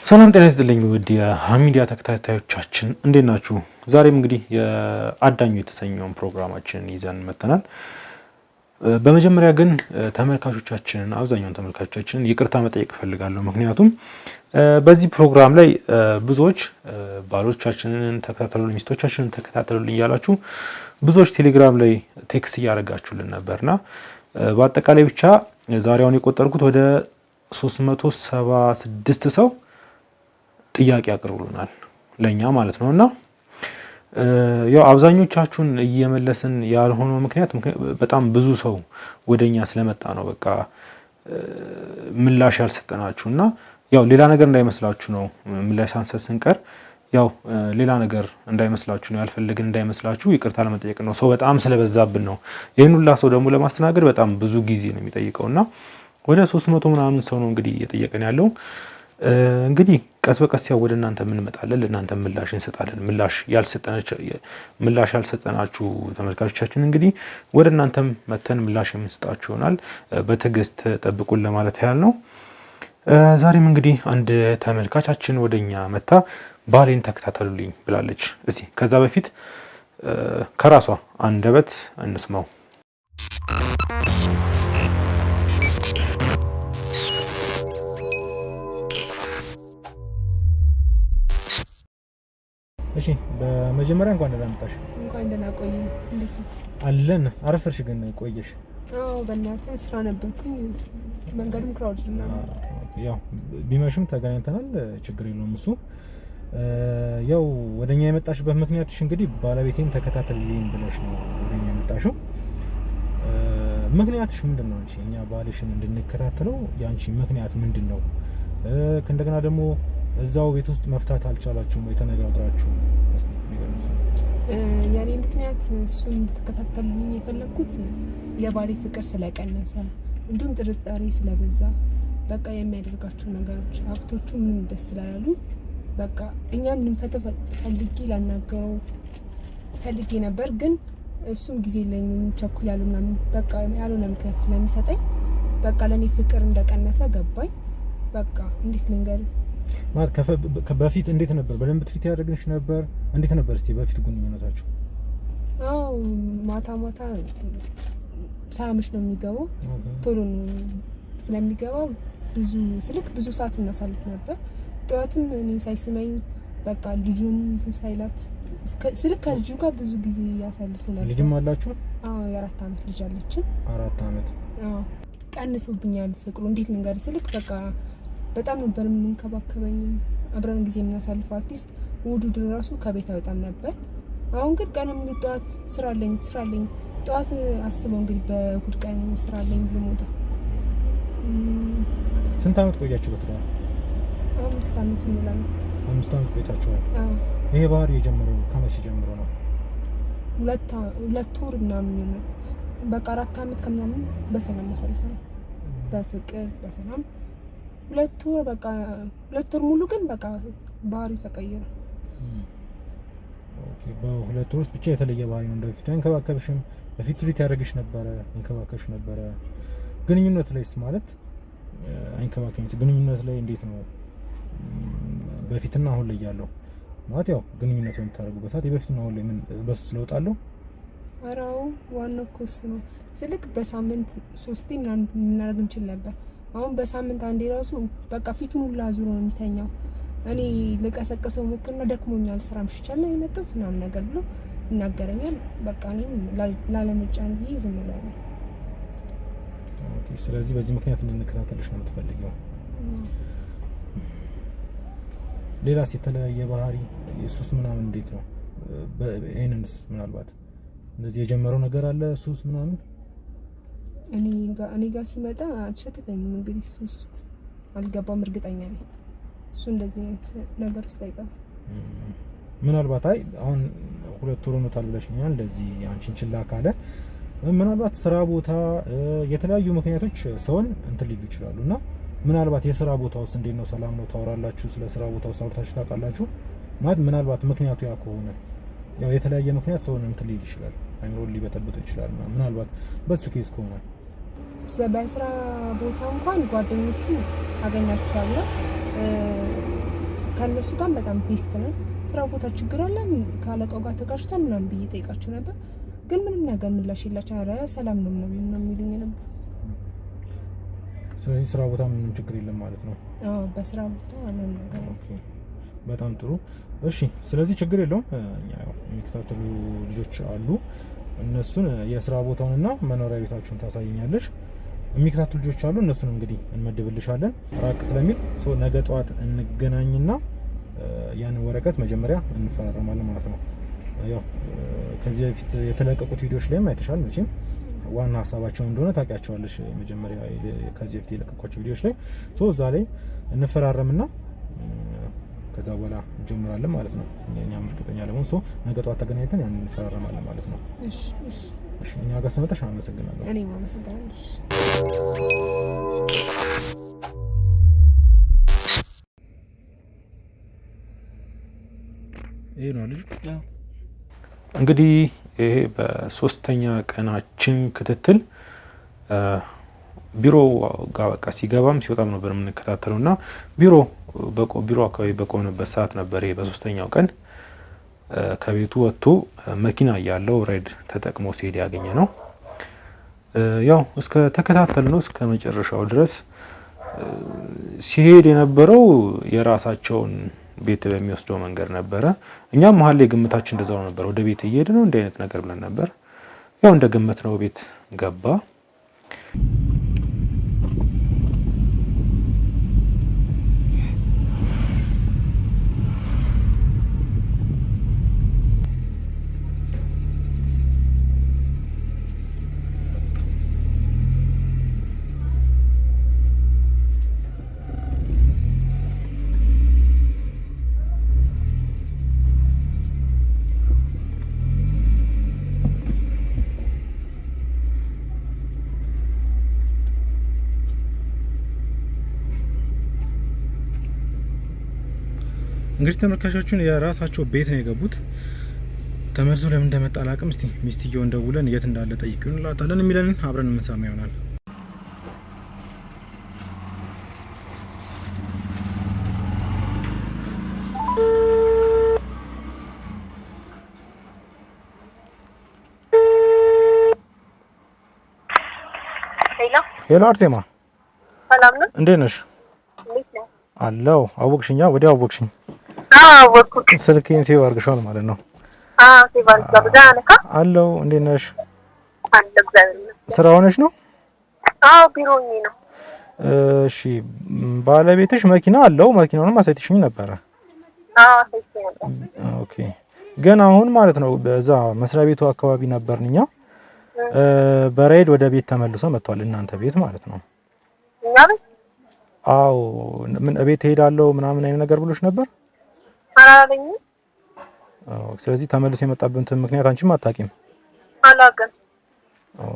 ሰላም ጤና ይስጥልኝ ውድ የሀሚዲያ ተከታታዮቻችን እንዴት ናችሁ? ዛሬም እንግዲህ የአዳኙ የተሰኘውን ፕሮግራማችንን ይዘን መጥተናል። በመጀመሪያ ግን ተመልካቾቻችንን አብዛኛውን ተመልካቾቻችንን ይቅርታ መጠየቅ እፈልጋለሁ። ምክንያቱም በዚህ ፕሮግራም ላይ ብዙዎች ባሎቻችንን ተከታተሉልኝ፣ ሚስቶቻችንን ተከታተሉልኝ እያላችሁ ብዙዎች ቴሌግራም ላይ text እያደረጋችሁልን ነበርና በአጠቃላይ ብቻ ዛሬውን የቆጠርኩት ወደ 376 ሰው ጥያቄ አቅርቡልናል ለእኛ ማለት ነው። እና ያው አብዛኞቻችሁን እየመለስን ያልሆነው ምክንያት በጣም ብዙ ሰው ወደኛ ስለመጣ ነው። በቃ ምላሽ ያልሰጠናችሁ እና ያው ሌላ ነገር እንዳይመስላችሁ ነው። ምላሽ ሳንሰጥ ስንቀር ያው ሌላ ነገር እንዳይመስላችሁ ነው፣ ያልፈለግን እንዳይመስላችሁ ይቅርታ ለመጠየቅ ነው። ሰው በጣም ስለበዛብን ነው። ይህን ሁላ ሰው ደግሞ ለማስተናገድ በጣም ብዙ ጊዜ ነው የሚጠይቀው እና ወደ 300 ምናምን ሰው ነው እንግዲህ እየጠየቀን ያለው። እንግዲህ ቀስ በቀስ ያው ወደ እናንተ እንመጣለን፣ ለእናንተ ምላሽ እንሰጣለን። ምላሽ ያልሰጠናችሁ ተመልካቾቻችን እንግዲህ ወደ እናንተም መተን ምላሽ የምንሰጣችሁ ይሆናል። በትዕግስት ጠብቁን ለማለት ያህል ነው። ዛሬም እንግዲህ አንድ ተመልካቻችን ወደ እኛ መታ ባሌን ተከታተሉልኝ ብላለች። እስቲ ከዛ በፊት ከራሷ አንደበት እንስማው። እሺ በመጀመሪያ እንኳን ደህና መጣሽ። እንኳን ደህና ቆየኝ። እንዴት ነው? አለን። አረፈርሽ ግን ቆየሽ? አዎ በእናትህ ስራ ነበርኩኝ። መንገዱም crowd ነው። ያው ቢመሽም ተገናኝተናል፣ ችግር የለውም እሱ። ያው ወደኛ የመጣሽበት ምክንያትሽ እንግዲህ ባለቤቴን ተከታተልልኝ ብለሽ ነው ወደኛ የመጣሽው። ምክንያትሽ ምንድን ነው? አንቺ እኛ ባልሽን እንድንከታተለው የአንቺ ምክንያት ምንድን ነው? እንደገና ደግሞ እዛው ቤት ውስጥ መፍታት አልቻላችሁም ወይ ተነጋግራችሁ? የኔ ምክንያት እሱን እንድትከታተልልኝ የፈለግኩት የባሌ ፍቅር ስለቀነሰ እንዲሁም ጥርጣሬ ስለበዛ በቃ የሚያደርጋቸው ነገሮች ሀብቶቹ ምንም ደስ ስላላሉ በቃ እኛም ልንፈተው ፈልጌ ላናገረው ፈልጌ ነበር፣ ግን እሱም ጊዜ የለኝም ቸኩያለሁ ምናምን በቃ ያልሆነ ምክንያት ስለሚሰጠኝ በቃ ለእኔ ፍቅር እንደቀነሰ ገባኝ። በቃ እንዴት ልንገርህ ማለት በፊት እንዴት ነበር? በደንብ ትሪት ያደርግሽ ነበር? እንዴት ነበር እስቲ በፊት ግንኙነታችሁ? አዎ ማታ ማታ ሳያመሽ ነው የሚገባው። ቶሎ ስለሚገባው ብዙ ስልክ ብዙ ሰዓት እናሳልፍ ነበር። ጠዋትም እኔ ሳይስመኝ በቃ ልጁን እንትን ሳይላት ስልክ ከልጁ ጋር ብዙ ጊዜ ያሳልፉ ነበር። ልጅም አላችሁ? አዎ የ4 አመት ልጅ አለችን። 4 አመት። አዎ ቀንሶብኛል ፍቅሩ። እንዴት ልንገርህ ስልክ በቃ በጣም ነበር የምንከባከበኝ፣ አብረን ጊዜ የምናሳልፈው። at least እሑድ እሑድ ራሱ ከቤት አይወጣም ነበር። አሁን ግን ቀን ሙሉ ጠዋት ስራ አለኝ ስራ አለኝ ጠዋት አስበው እንግዲህ በእሑድ ቀን ስራ አለኝ ብሎ መውጣት። ስንት አመት ቆያችሁ በትዳር? 5 አመት እንላለን። 5 አመት ቆይታችኋል። ይሄ ባህሪ የጀመረው ከመቼ ጀምሮ ነው? 2 ወር ምናምን ነው። በቃ 4 አመት ከምናምን በሰላም አሳልፈናል። በፍቅር በሰላም 2 ወር በቃ 2 ወር ሙሉ ግን በቃ ባህሪው ተቀየረ። okay፣ በ2 ወር ውስጥ ብቻ የተለየ ባህሪ ነው። እንደበፊቱ አይንከባከብሽም። በፊት treat ያደርግሽ ነበረ፣ ይንከባከብሽ ነበረ። ግንኙነት ላይስ ማለት አይንከባከብም። ግንኙነት ላይ እንዴት ነው በፊትና አሁን ላይ ያለው ማለት ያው ግንኙነት በምታደርጉበት ሰዓት የበፊትና አሁን ላይ ምን በሱ ለውጥ አለው? ኧረ አዎ፣ ዋናው እኮ እሱ ነው። ስልክ በሳምንት 3 ምናምን ልናደርግ እንችል ነበር። አሁን በሳምንት አንዴ ራሱ በቃ ፊቱን ሁላ አዙሮ ነው የሚተኛው። እኔ ልቀሰቅሰው ሞክርና ደክሞኛል፣ ስራ አምሽቻለሁ የመጣሁት ምናምን ነገር ብሎ ይናገረኛል። በቃ እኔም ላለመጫን ብዬ ዝም እላለሁ። okay፣ ስለዚህ በዚህ ምክንያት እንድንከታተልሽ ነው የምትፈልጊው። ሌላስ የተለያየ ባህሪ ሱስ ምናምን እንዴት ነው? ይሄንንስ ምናልባት እንደዚህ የጀመረው ነገር አለ ሱስ ምናምን? እኔ ጋር ሲመጣ አልሸተተኝም። እንግዲህ ሱስ ውስጥ አልገባም፣ እርግጠኛ ነኝ። እሱ እንደዚህ አይነት ነገር ውስጥ አይገባም። ምናልባት አይ አሁን 2 ወር ሆኖታል ብለሽኛል። እንደዚህ አንቺን ችላ ካለ ምናልባት ስራ ቦታ የተለያዩ ምክንያቶች ሰውን እንትን ሊሉ ይችላሉ እና ምናልባት የስራ ቦታ ውስጥ እንዴት ነው? ሰላም ነው? ታወራላችሁ? ስለ ስራ ቦታ ውስጥ አውርታችሁ ታውቃላችሁ? ማለት ምናልባት ምክንያቱ ያ ከሆነ ያው የተለያየ ምክንያት ሰውን እንትን ሊል ይችላል፣ አይምሮን ሊበጠብጠው ይችላል። ምናልባት በሱ case ከሆነ በስራ ቦታ እንኳን ጓደኞቹ አገኛቸዋለሁ። ከእነሱ ጋር በጣም best ነው። ስራ ቦታ ችግር አለ ከአለቃው ጋር ተጋጭቷል ምናምን ብዬ ጠይቃቸው ነበር፣ ግን ምንም ነገር ምላሽ የላቸው። ኧረ ሰላም ነው ምናምን ነው የሚሉኝ ነበር። ስለዚህ ስራ ቦታ ምንም ችግር የለም ማለት ነው? አዎ በስራ ቦታ ምንም ነገር። Okay በጣም ጥሩ። እሺ ስለዚህ ችግር የለውም። እኛ ያው የሚከታተሉ ልጆች አሉ። እነሱን የስራ ቦታውንና መኖሪያ ቤታችሁን ታሳየኛለሽ። የሚከታተሉ ልጆች አሉ። እነሱን እንግዲህ እንመድብልሻለን። ራቅ ስለሚል ነገ ጠዋት እንገናኝና ያንን ወረቀት መጀመሪያ እንፈራረማለን ማለት ነው። ያው ከዚህ በፊት የተለቀቁት ቪዲዮዎች ላይም አይተሻል መቼም ዋና ሀሳባቸው እንደሆነ ታውቂያቸዋለሽ። መጀመሪያ ከዚህ በፊት የለቀቋቸው ቪዲዮዎች ላይ እዛ ላይ እንፈራረምና ከዛ በኋላ እንጀምራለን ማለት ነው። እኛም እርግጠኛ ለመሆን ነገ ጠዋት ተገናኝተን ያን እንፈራረማለን ማለት ነው። እሺ እሺ እሺ። እኛ ጋር ስለመጣሽ አመሰግናለሁ። እኔም አመሰግናለሁ። ይሄ ነው ልጁ። እንግዲህ ይሄ በሶስተኛ ቀናችን ክትትል ቢሮ ጋር በቃ ሲገባም ሲወጣም ነበር የምንከታተለው እና ቢሮ ቢሮ አካባቢ በቆምንበት ሰዓት ነበር ይሄ በሶስተኛው ቀን ከቤቱ ወጥቶ መኪና እያለው ራይድ ተጠቅሞ ሲሄድ ያገኘ ነው። ያው እስከ ተከታተል ነው እስከ መጨረሻው ድረስ ሲሄድ የነበረው የራሳቸውን ቤት በሚወስደው መንገድ ነበረ። እኛም መሀል ላይ ግምታችን እንደዛው ነበር። ወደ ቤት እየሄደ ነው እንዲህ አይነት ነገር ብለን ነበር። ያው እንደ ግምት ነው ቤት ገባ። እንግዲህ ተመልካቾቹን የራሳቸው ቤት ነው የገቡት። ተመልሶ ለምን እንደመጣ አላውቅም። እስቲ ሚስትየውን ደውለን የት እንዳለ ጠይቂው እንላታለን። የሚለንን አብረን የምንሰማ ይሆናል። Hello አርሴማ፣ ሰላም ነው? እንዴት ነሽ? አለው። አወቅሽኛ? ወዲያው አወቅሽኝ። አወቅኩት። ስልኬን save አድርገሽዋል ማለት ነው። አዎ save አድርጌዋለሁ። ደህና ነህ? አለው። እንዴት ነሽ? አለሁ፣ እግዚአብሔር ይመስገን። ስራ ሆነሽ ነው? አዎ ቢሮ ሆኜ ነው። እሺ፣ ባለቤትሽ መኪና አለው? መኪናውንም አሳይተሽኝ ነበረ። አዎ አሳይቼ ነበር። Okay። ግን አሁን ማለት ነው በዛ መስሪያ ቤቱ አካባቢ ነበርን እኛ። በራይድ ወደ ቤት ተመልሶ መጥቷል፣ እናንተ ቤት ማለት ነው። እኛ ቤት? አዎ። ምን እቤት እሄዳለሁ ምናምን አይነት ነገር ብሎሽ ነበር? አላለኝም። ስለዚህ ተመልሶ የመጣበትን ምክንያት አንቺም አታውቂም? አላውቅም።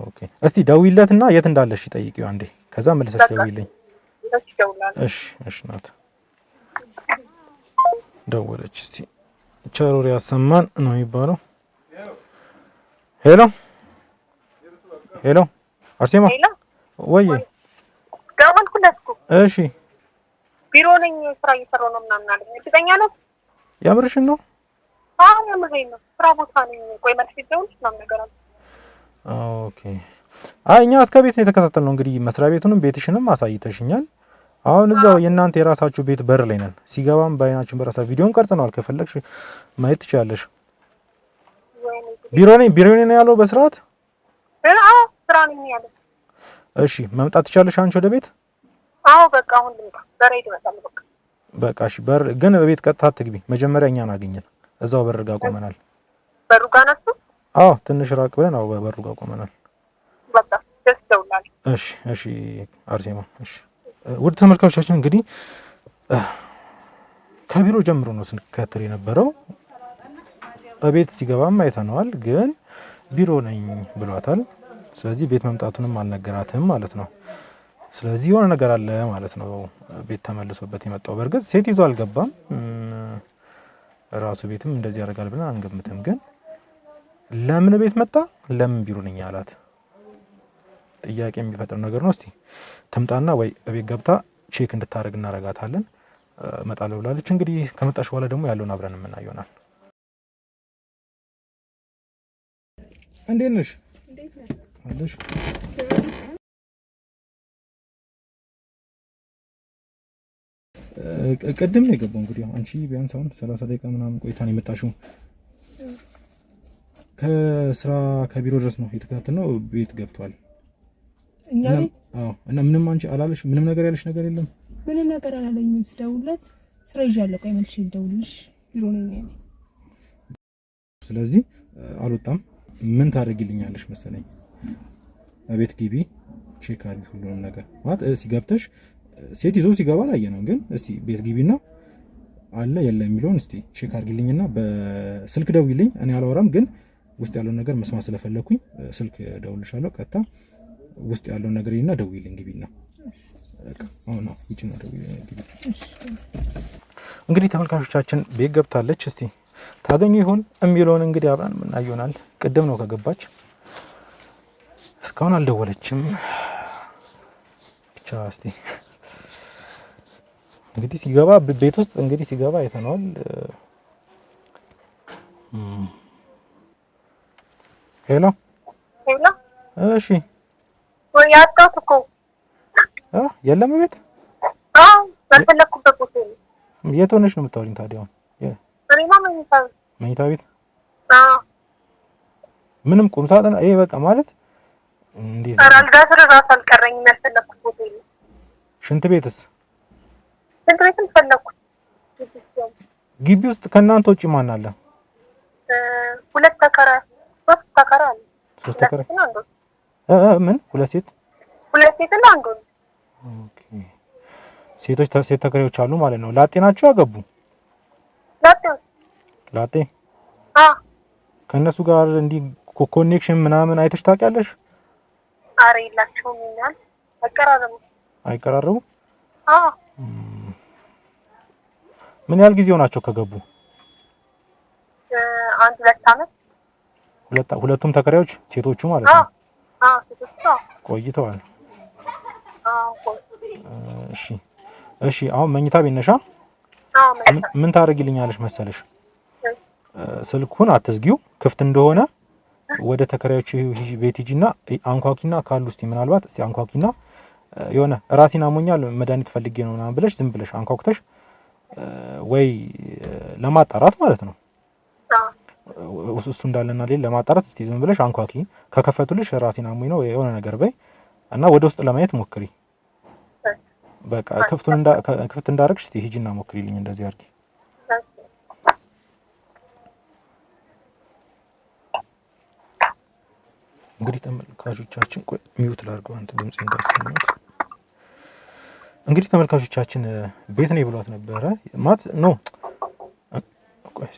Okay። እስቲ ደውይለትና የት እንዳለሽ ጠይቂው አንዴ፣ ከዛ መልሰሽ ደውይልኝ። እሺ፣ እደውላለሁ። እሺ፣ እሺ። ናት ደወለች። እስቲ ቸሮር ያሰማን ነው የሚባለው። Hello hello፣ አርሴማ ወይ ደወልኩለት እኮ። እሺ፣ ቢሮ ነኝ ስራ እየሰራሁ ነው ምናምን አለኝ። እርግጠኛ ነው? የምርሽን ነው? አዎ የምሬን ነው። ስራ ቦታ ነኝ። ቆይ መልሼ ልደውልልሽ ምናምን ነገር አለ። Okay። አይ እኛ እስከ ቤት ነው የተከታተልነው። እንግዲህ መስሪያ ቤቱንም ቤትሽንም አሳይተሽኛል። አሁን እዛው የእናንተ የራሳችሁ ቤት በር ላይ ነን። ሲገባም በአይናችን በራሳ ቪዲዮን ቀርጸነዋል። ከፈለግሽ ማየት ትችላለሽ። ቢሮ ነኝ ቢሮ ነኝ ያለው በስርዓት። አዎ ስራ ነኝ ያለው። እሺ መምጣት ትችላለሽ አንቺ ወደ ቤት? አዎ በቃ አሁን ልምጣ። በራይድ እመጣለሁ። በቃ በቃ እሺ። በር ግን በቤት ቀጥታ አትግቢ። መጀመሪያ እኛን አገኘን። እዛው በር ጋር ቆመናል። በሩ ጋር ናችሁ? አዎ ትንሽ ራቅ ብለን አዎ በሩ ጋር ቆመናል። በቃ ደስ ደውላለሁ። እሺ እሺ አርሴማ እሺ። ውድ ተመልካቾቻችን እንግዲህ ከቢሮ ጀምሮ ነው ስንከታተል የነበረው። በቤት ሲገባም አይተነዋል። ግን ቢሮ ነኝ ብሏታል። ስለዚህ ቤት መምጣቱንም አልነገራትም ማለት ነው። ስለዚህ የሆነ ነገር አለ ማለት ነው። ቤት ተመልሶበት የመጣው በእርግጥ ሴት ይዞ አልገባም። ራሱ ቤትም እንደዚህ ያደርጋል ብለን አንገምትም። ግን ለምን ቤት መጣ፣ ለምን ቢሮ ነኝ አላት ጥያቄ የሚፈጥር ነገር ነው። እስቲ ትምጣና ወይ ቤት ገብታ check እንድታደርግ እናደርጋታለን። እመጣለሁ ብላለች። እንግዲህ ከመጣሽ በኋላ ደግሞ ያለውን አብረን የምናየው ይሆናል። እንዴት ነሽ? አለሽ? ቅድም ነው የገባው። እንግዲህ አንቺ ቢያንስ አሁን 30 ደቂቃ ምናምን ቆይታ ነው የመጣሽው። ከስራ ከቢሮ ድረስ ነው የተከታተልነው። ቤት ገብቷል። እኛ ቤት። አዎ። እና ምንም አንቺ አላለሽ? ምንም ነገር ያለሽ ነገር የለም? ምንም ነገር አላለኝም። ስደውልለት ስራ ይዣለሁ፣ ቆይ መልሼ ልደውልልሽ፣ ቢሮ ነኝ ያለኝ። ስለዚህ አልወጣም። ምን ታደርጊልኛለሽ መሰለኝ፣ ቤት ግቢ፣ check አድርጊ ሁሉንም ነገር ማለት እስኪ ገብተሽ ሴት ይዞ ሲገባ አላየነው፣ ግን እስቲ ቤት ግቢና አለ የለ የሚለውን እስቲ check አድርጊልኝና በስልክ ደውይልኝ። እኔ አላወራም፣ ግን ውስጥ ያለውን ነገር መስማት ስለፈለኩኝ ስልክ ደውልሻለሁ። ቀጥታ ውስጥ ያለውን ነገር ይና ደውይልኝ፣ ግቢና አሁን ነው ውጭና ደውይልኝ ግቢ። እንግዲህ ተመልካቾቻችን ቤት ገብታለች። እስቲ ታገኙ ይሆን የሚለውን እንግዲህ አብረን የምናየው ይሆናል። ቅድም ነው ከገባች፣ እስካሁን አልደወለችም። ብቻ እስቲ እንግዲህ ሲገባ ቤት ውስጥ እንግዲህ ሲገባ አይተነዋል። Hello Hello። እሺ፣ ወይ አጣሁት እኮ። የለም ቤት። አዎ፣ ባልፈለኩበት ቦታ ነው። የት ሆነሽ ነው የምታወሪኝ ታዲያ? አሁን እኔማ መኝታ ቤት። መኝታ ቤት? አዎ። ምንም ቁም ሳጥን ይሄ በቃ ማለት እንዴት? ኧረ አልጋ ስር እራሱ አልቀረኝም። ያልፈለኩት ቦታ የለም። ሽንት ቤትስ? ሽንት ቤትም ፈለኩት። ግቢ ውስጥ ከእናንተ ውጭ ማን አለ? ሁለት ተከራይ፣ ሶስት ተከራይ አለ። ሶስት ተከራይ? ምን ሁለት ሴት? ሁለት ሴት እና አንድ ወንድ። Okay፣ ሴቶች ሴት ተከራዮች አሉ ማለት ነው። ላጤ ናቸው ያገቡ? ላጤ። ላጤ። አዎ። ከእነሱ ጋር እንዲህ connection ምናምን አይተሽ ታውቂያለሽ? ኧረ የላቸውም። ይኛል አይቀራረቡም። አይቀራረቡም? አዎ። ምን ያህል ጊዜ ሆናቸው ከገቡ? አንድ ሁለት አመት። ሁለቱም ተከራዮች ሴቶቹ ማለት ነው? አዎ፣ ሴቶቹ ቆይተዋል። አዎ። እሺ፣ እሺ። አሁን መኝታ ቤት ነሻ? አዎ፣ መኝታ። ምን ታደርጊልኛለሽ መሰለሽ? ስልኩን አትዝጊው፣ ክፍት እንደሆነ ወደ ተከራዮች ቤት ሂጂና አንኳኪና ካሉ እስቲ ምናልባት እስቲ አንኳኪና የሆነ ራሴን አሞኛል መድኃኒት ፈልጌ ነው ምናምን ብለሽ ዝም ብለሽ አንኳኩተሽ ወይ ለማጣራት ማለት ነው። እሱ እንዳለና ሌላ ለማጣራት እስቲ ዝም ብለሽ አንኳኪ። ከከፈቱልሽ ራሴን አሞኝ ነው የሆነ ነገር በይ እና ወደ ውስጥ ለማየት ሞክሪ። በቃ ክፍት እንዳደረግሽ እስቲ ሂጂና ሞክሪልኝ። እንደዚህ አድርጊ። እንግዲህ ተመልካቾቻችን፣ ቆይ mute ላድርገው አንተ ድምጽ እንዳሰማት። እንግዲህ ተመልካቾቻችን ቤት ነው ብሏት ነበረ ማለት ነው። ቆይ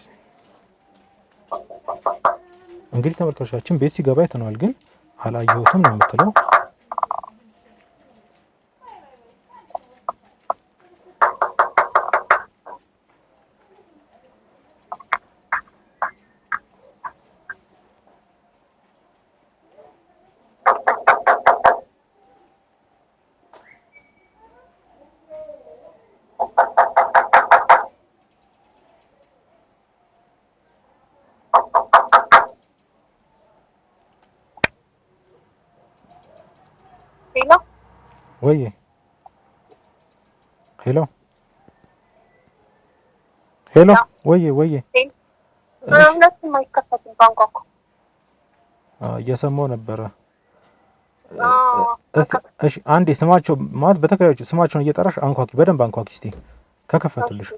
እንግዲህ ተመልካቾቻችን ቤት ሲገባ አይተነዋል፣ ግን አላየሁትም ነው የምትለው። Hello ወይ hello hello፣ ወይ ወይ፣ ሁለቱም አይከፈትም ባንኳኳ። እየሰማሁ ነበረ። እሺ አንዴ ስማቸው ማለት በተከራዮች ስማቸውን እየጠራሽ አንኳኪ፣ በደንብ አንኳኪ እስቲ ከከፈቱልሽ።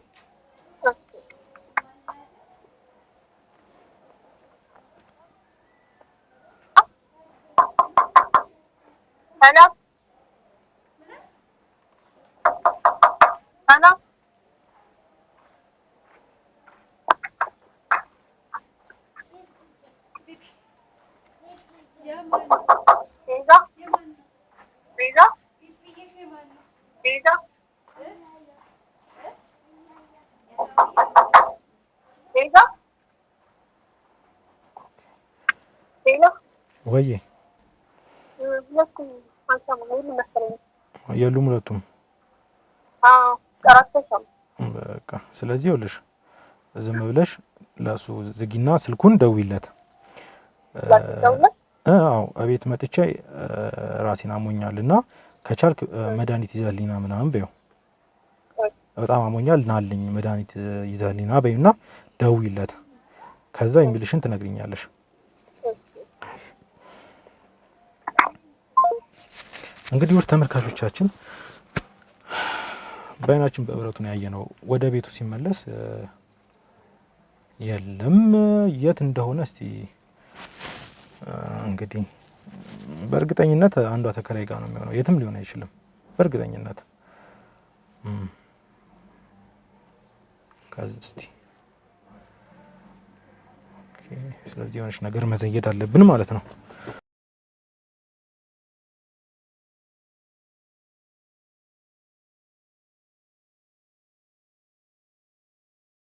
ሰላም ሰላም፣ ቤዛ ቤዛ ቤዛ ቤዛ ቤዛ፣ ወይ ሁለቱም አልሰሙም። የሉም መሰለኝ። የሉም ሁለቱም። አዎ፣ ጠራቸው ሰሙ። በቃ ስለዚህ ይኸውልሽ ዝም ብለሽ ለእሱ ዝጊና ስልኩን ደውይለት። አዎ እቤት መጥቼ ራሴን አሞኛል እና ከቻልክ መድኃኒት ይዘህልኝና ምናምን በይው። በጣም አሞኛል ናልኝ መድኃኒት ይዘህልኝና በይውና ደውይለት። ከዛ የሚልሽን ትነግሪኛለሽ። እንግዲህ ውድ ተመልካቾቻችን በአይናችን በብረቱ ነው ያየነው። ወደ ቤቱ ሲመለስ የለም፣ የት እንደሆነ እስቲ እንግዲህ በእርግጠኝነት አንዷ ተከራይ ጋር ነው የሚሆነው። የትም ሊሆን አይችልም በእርግጠኝነት። እስቲ ስለዚህ የሆነች ነገር መዘየድ አለብን ማለት ነው።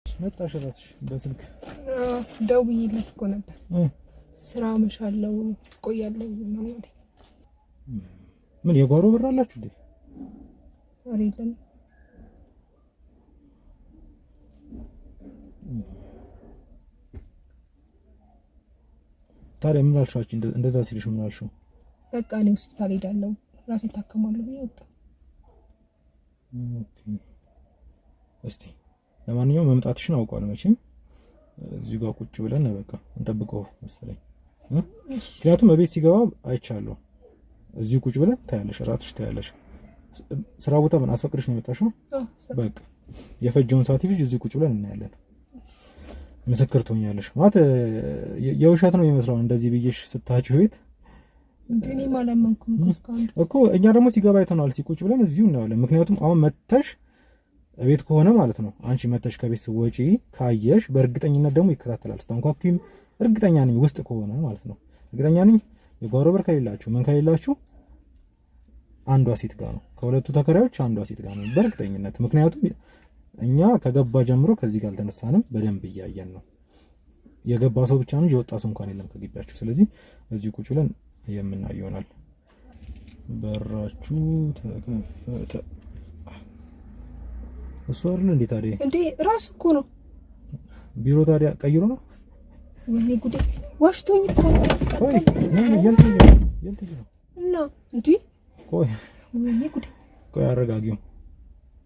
መጣሽ እራስሽ በስልክ ደውዬለት እኮ ነበር። ስራ መሻለው ቆያለሁ ነው። ምን የጓሮ በር አላችሁ እንዴ? ኧረ የለንም። ታዲያ ምን አልሽው? እንደዛ ሲልሽ ምን አልሽው? በቃ እኔ ሆስፒታል ሄዳለሁ ራሴን ታከማለሁ ብዬ ወጣሁ። እስቲ ለማንኛውም መምጣትሽን አውቋል መቼም። እዚሁ ጋር ቁጭ ብለን በቃ እንጠብቀው መሰለኝ። ምክንያቱም እቤት ሲገባ አይቻለሁ። እዚሁ ቁጭ ብለን ታያለሽ፣ እራስሽ ታያለሽ። ስራ ቦታ ምን አስፈቅድሽ ነው የመጣሽው? በቃ የፈጀውን ሰዓት ይፍጅ፣ እዚሁ ቁጭ ብለን እናያለን። ምስክር ትሆኛለሽ። ማለት የውሸት ነው ይመስላል እንደዚህ ብዬሽ ስታችሁ ቤት እኔም አላመንኩም እኮ። እኛ ደግሞ ሲገባ አይተነዋል። ሲቁጭ ብለን እዚሁ እናያለን። ምክንያቱም አሁን መተሽ ቤት ከሆነ ማለት ነው አንቺ መተሽ ከቤት ወጪ ካየሽ በእርግጠኝነት ደግሞ ይከታተላል። ስታንኳኩም እርግጠኛ ነኝ ውስጥ ከሆነ ማለት ነው እርግጠኛ ነኝ። የጓሮ በር ከሌላችሁ ምን ከሌላችሁ አንዷ ሴት ጋር ነው፣ ከሁለቱ ተከራዮች አንዷ ሴት ጋር ነው በእርግጠኝነት። ምክንያቱም እኛ ከገባ ጀምሮ ከዚህ ጋር አልተነሳንም፣ በደንብ እያየን ነው። የገባ ሰው ብቻ ነው የወጣ ሰው እንኳን የለም ከግቢያችሁ። ስለዚህ እዚህ ቁጭ ብለን የምናየው ይሆናል። በራችሁ ተከፈተ። እሱ አይደል እንዴ ታዲያ? እንዴ ራሱ እኮ ነው ቢሮ። ታዲያ ቀይሮ ነው። ወይኔ ጉዴ! ዋሽቶኝ እኮ ነው። ቆይ ነው እና እንዴ ቆይ፣ ወይኔ ጉዴ! ቆይ አረጋጊው።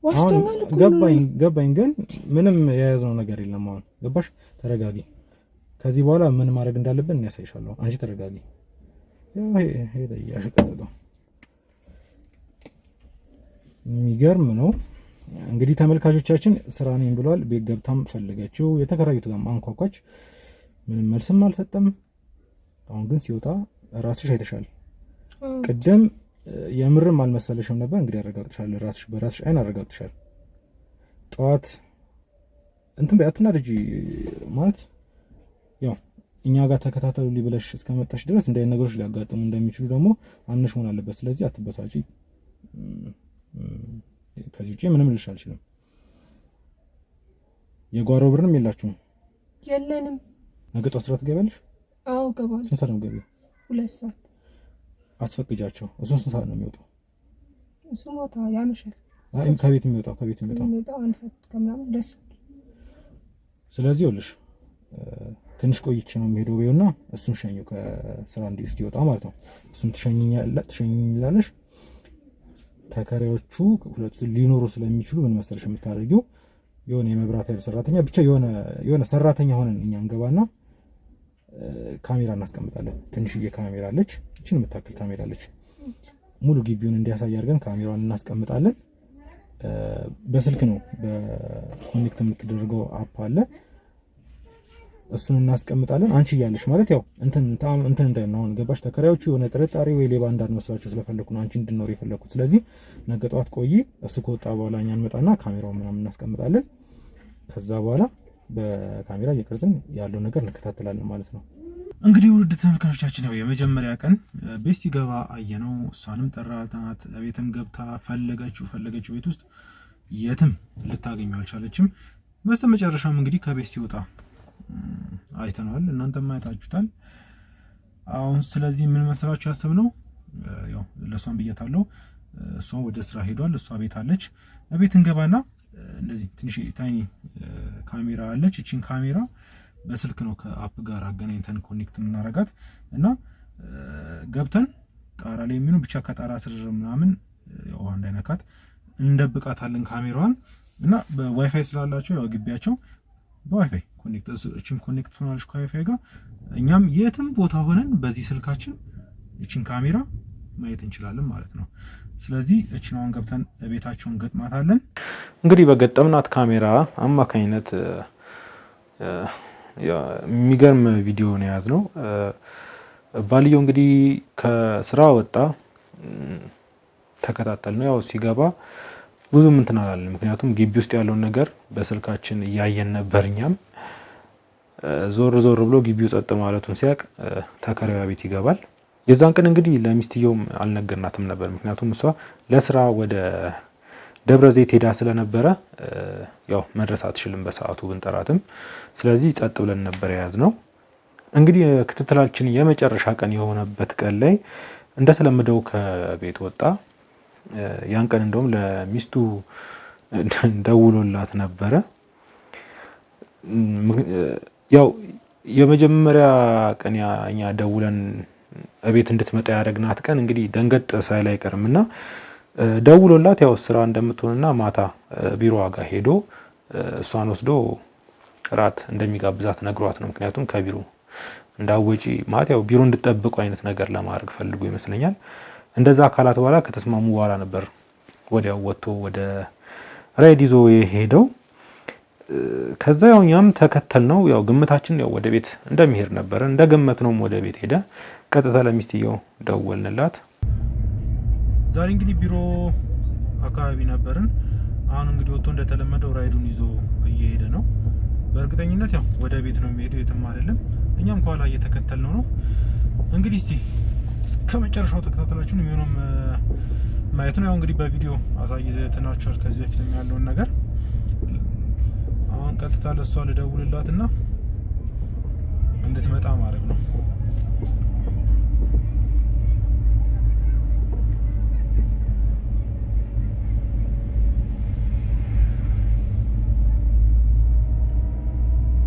ዋሽቶኛል እኮ ገባኝ፣ ገባኝ። ግን ምንም የያዝነው ነገር የለም አሁን። ገባሽ? ተረጋጊ። ከዚህ በኋላ ምን ማድረግ እንዳለብን እኔ ያሳይሻለሁ። አንቺ ተረጋጊ። ያው ሄደ እያሸቀጠጠው የሚገርም ነው። እንግዲህ ተመልካቾቻችን ስራ ነኝ ብሏል። ቤት ገብታም ፈለገችው፣ የተከራዩት ጋርም አንኳኳች፣ ምንም መልስም አልሰጠም። አሁን ግን ሲወጣ ራስሽ አይተሻል። ቅድም የምርም አልመሰለሽም ነበር። እንግዲህ አረጋግጥሻል፣ ራስሽ በራስሽ አይን አረጋግጥሻል። ጠዋት እንትን በይ አትናደጂ ማለት ያው እኛ ጋር ተከታተሉ ብለሽ እስከመጣሽ ድረስ እንዲህ አይነት ነገሮች ሊያጋጥሙ እንደሚችሉ ደግሞ አምነሽ መሆን አለበት። ስለዚህ አትበሳጪ። ከዚህ ውጪ ምንም ልልሽ አልችልም። የጓሮ ብርንም የላችሁም? የለንም። ነገ ጠዋት ስራ ትገቢያለሽ? አዎ እገባለሁ። ስንት ሰዓት ነው የምትገቢው? 2 ሰዓት። አስፈቅጃቸው። እሱን ስንት ሰዓት ነው የሚወጣው? እሱ ማታ ያመሻል። አይ ከቤት የሚወጣው ከቤት የሚወጣው የሚወጣው 1 ሰዓት ከምናምን 2 ሰዓት። ስለዚህ ይኸውልሽ ትንሽ ቆይቼ ነው የሚሄደው በይውና እሱን ሸኘው ከስራ እንዲህ እስኪወጣ ማለት ነው። እሱን ትሸኝኛለሽ። ተከራዮቹ ሁለቱ ሊኖሩ ስለሚችሉ ምን መሰለሽ የምታደርጊው የሆነ የመብራት ኃይል ሰራተኛ ብቻ የሆነ ሰራተኛ ሆነን እኛ እንገባና ካሜራ እናስቀምጣለን። ትንሽዬ ካሜራ አለች፣ እችን የምታክል ካሜራ አለች። ሙሉ ግቢውን እንዲያሳይ አድርገን ካሜራዋን እናስቀምጣለን። በስልክ ነው በ connect የምትደረገው app አለ፣ እሱን እናስቀምጣለን። አንቺ እያለሽ ማለት ያው እንትን እንትን እንዳይል ነው። አሁን ገባሽ? ተከራዮቹ የሆነ ጥርጣሬ ወይ ሌባ እንዳንመስላቸው ስለፈለኩ ነው አንቺ እንድኖር የፈለኩት። ስለዚህ ነገ ጠዋት ቆይ፣ እሱ ከወጣ በኋላ እኛ እንመጣና ካሜራውን ምናምን እናስቀምጣለን። ከዛ በኋላ በካሜራ እየቀረጽን ያለው ነገር እንከታተላለን ማለት ነው። እንግዲህ ውድ ተመልካቾቻችን ያው የመጀመሪያ ቀን ቤት ሲገባ አየነው። እሷንም ጠራናት። ቤትም ገብታ ፈለገችው ፈለገችው፣ ቤት ውስጥ የትም ልታገኘው አልቻለችም። በስተመጨረሻም እንግዲህ ከቤት ሲወጣ አይተነዋል፣ እናንተም አይታችሁታል። አሁን ስለዚህ ምን መሰላችሁ ያሰብነው ያው ለእሷም ብያታለሁ። እሷ ወደ ስራ ሄዷል፣ እሷ ቤት አለች። ቤት እንገባና እንደዚህ ትንሽ tiny ካሜራ አለች። እቺን ካሜራ በስልክ ነው ከ app ጋር አገናኝተን connect የምናረጋት እና ገብተን ጣራ ላይ የሚሆኑ ብቻ ከጣራ ስር ምናምን ውሃ እንዳይነካት እንደብቃታለን ካሜራዋን እና በዋይፋይ ስላላቸው ያው ግቢያቸው በ WiFi connect እቺን connect ትሆናለች ከዋይፋይ ጋር። እኛም የትም ቦታ ሆነን በዚህ ስልካችን እቺን ካሜራ ማየት እንችላለን ማለት ነው። ስለዚህ እቺን አሁን ገብተን ቤታቸውን ገጥማታለን። እንግዲህ በገጠምናት ካሜራ አማካኝነት የሚገርም ቪዲዮ ነው የያዝነው። ባልየው እንግዲህ ከስራ ወጣ፣ ተከታተል ነው ያው ሲገባ ብዙም እንትን አላለን። ምክንያቱም ግቢ ውስጥ ያለውን ነገር በስልካችን እያየን ነበር። እኛም ዞር ዞር ብሎ ግቢው ጸጥ ማለቱን ሲያቅ ተከራዩ ቤት ይገባል። የዛን ቀን እንግዲህ ለሚስትየውም አልነገርናትም ነበር። ምክንያቱም እሷ ለስራ ወደ ደብረ ዘይት ሄዳ ስለነበረ ያው መድረስ አትችልም በሰዓቱ ብንጠራትም። ስለዚህ ጸጥ ብለን ነበር የያዝነው። እንግዲህ ክትትላችን የመጨረሻ ቀን የሆነበት ቀን ላይ እንደተለመደው ከቤት ወጣ። ያን ቀን እንደውም ለሚስቱ ደውሎላት ነበረ። ያው የመጀመሪያ ቀን እኛ ደውለን እቤት እንድትመጣ ያደረግናት ቀን እንግዲህ ደንገጥ ሳይል አይቀርም እና ደውሎላት ያው ስራ እንደምትሆንና ማታ ቢሮዋ ጋር ሄዶ እሷን ወስዶ ራት እንደሚጋብዛት ነግሯት ነው። ምክንያቱም ከቢሮ እንዳወጪ ማለት ያው ቢሮ እንድጠብቁ አይነት ነገር ለማድረግ ፈልጎ ይመስለኛል። እንደዛ አካላት በኋላ ከተስማሙ በኋላ ነበር ወዲያው ወጥቶ ወደ ራይድ ይዞ የሄደው። ከዛ ያው እኛም ተከተል ነው ያው ግምታችን ያው ወደ ቤት እንደሚሄድ ነበረ። እንደገመት ነውም ወደ ቤት ሄደ። ቀጥታ ለሚስትየው ደወልንላት። ዛሬ እንግዲህ ቢሮ አካባቢ ነበርን። አሁን እንግዲህ ወጥቶ እንደተለመደው ራይዱን ይዞ እየሄደ ነው። በእርግጠኝነት ያው ወደ ቤት ነው የሚሄደው፣ የትም አይደለም። እኛም ከኋላ እየተከተልነው ነው። እንግዲህ እስቲ እስከ መጨረሻው ተከታተላችሁን የሚሆነው ማየት ነው። ያው እንግዲህ በቪዲዮ አሳይተናችኋል ከዚህ በፊትም ያለውን ነገር። አሁን ቀጥታ ለእሷ ልደውልላትና እንድትመጣ ማድረግ ነው።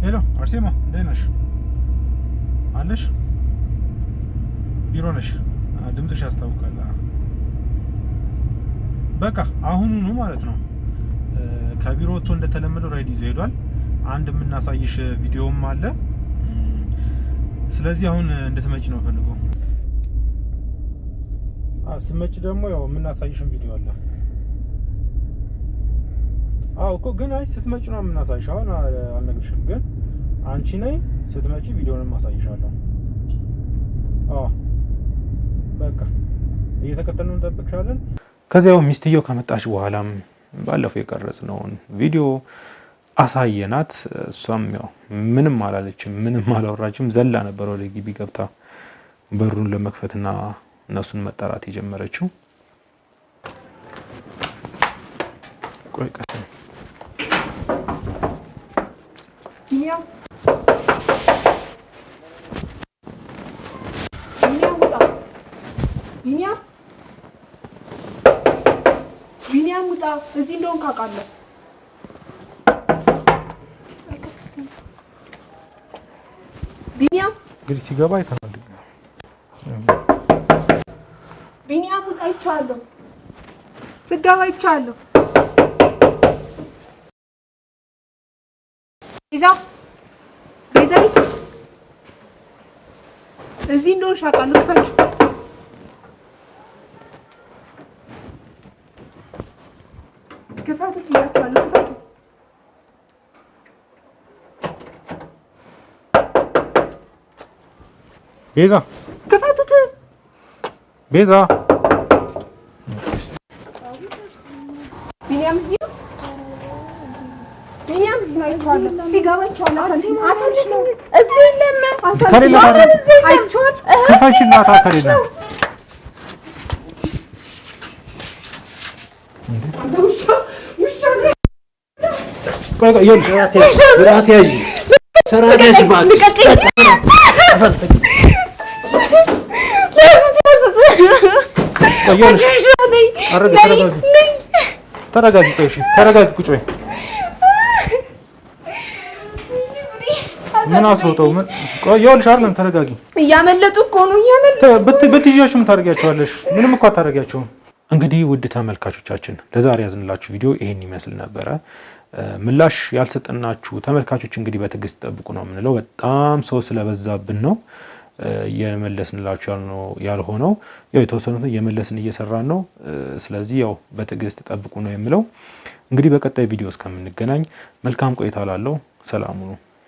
Hello አርሴማ፣ እንዴት ነሽ? አለሽ? ቢሮ ነሽ? ድምፅሽ ያስታውቃል። በቃ አሁኑኑ ማለት ነው ከቢሮ ወጥቶ እንደተለመደው ራይድ ይዞ ሄዷል። አንድ የምናሳይሽ ቪዲዮም አለ። ስለዚህ አሁን እንድትመጪ ነው ፈልገው። ስመጪ ደግሞ ያው የምናሳይሽን ቪዲዮ አለ። አዎ እኮ ግን አይ ስትመጪ ነው የምናሳይሽ። አሁን አልነግርሽም፣ ግን አንቺ ነይ ስትመጪ ቪዲዮንም አሳይሻለሁ። አዎ በቃ እየተከተልን እንጠብቅሻለን። ከዚያው ሚስትየው ከመጣች በኋላም ባለፈው የቀረጽነውን ቪዲዮ አሳየናት። እሷም ያው ምንም አላለችም፣ ምንም አላወራችም። ዘላ ነበር ወደ ግቢ ገብታ በሩን ለመክፈትና እነሱን መጠራት የጀመረችው። ቆይ ቀስ ቢኒያም ቢኒያም ውጣ! ቢኒያም ቢኒያም ውጣ! እዚህ እንደሆንክ አውቃለሁ። ቢኒያም እንግዲህ ሲገባ አይተናል። ቢኒያም ውጣ! አይቼዋለሁ። ስገባ አይቼዋለሁ። ቤዛ ቤዛዊት እዚህ እንደሆንሽ አውቃለሁ። ክፈችው። ክፈቱት እያቸዋለሁ። ክፈቱት። ቤዛ ክፈቱት። ቤዛ ቢኒያም እዚህ ነው። ቢኒያም እዚህ ነው። አይቼዋለሁ። ሲገባ አይቼዋለሁ። አሳልፊኝ። እዚህ የለም። ከሌለ ታዲያ እዚህ የለም። አይቼዋለሁ። ክፈችላታ ከሌለ ውሻ ውሻ ቆይ ቆይ ይኸውልሽ ስርዓት ያዥ፣ ስርዓት ያዥ እባክሽ። ልቀቀኝ። ቆይ ይኸውልሽ አረጋ ተረጋጊ ተረጋጊ ቆይ እሺ ተረጋጊ ቁጭ በይ ምን አስሮጠው? ምን ቆይ፣ ይኸውልሽ፣ አይደለም ተረጋጊ። እያመለጡ እኮ ነው፣ እያመለጡ። ብትይዣቸው ምን ታደርጊያቸዋለሽ? ምንም እኮ አታደርጊያቸውም። እንግዲህ ውድ ተመልካቾቻችን ለዛሬ ያዝንላችሁ ቪዲዮ ይሄን ይመስል ነበረ። ምላሽ ያልሰጠናችሁ ተመልካቾች እንግዲህ በትዕግስት ጠብቁ ነው የምንለው። በጣም ሰው ስለበዛብን ነው የመለስንላችሁ ያልሆነው። ያው የተወሰኑትን እየመለስን እየሰራን ነው። ስለዚህ ያው በትዕግስት ጠብቁ ነው የምለው። እንግዲህ በቀጣይ ቪዲዮ እስከምንገናኝ መልካም ቆይታ ላለው ሰላም ሁኑ።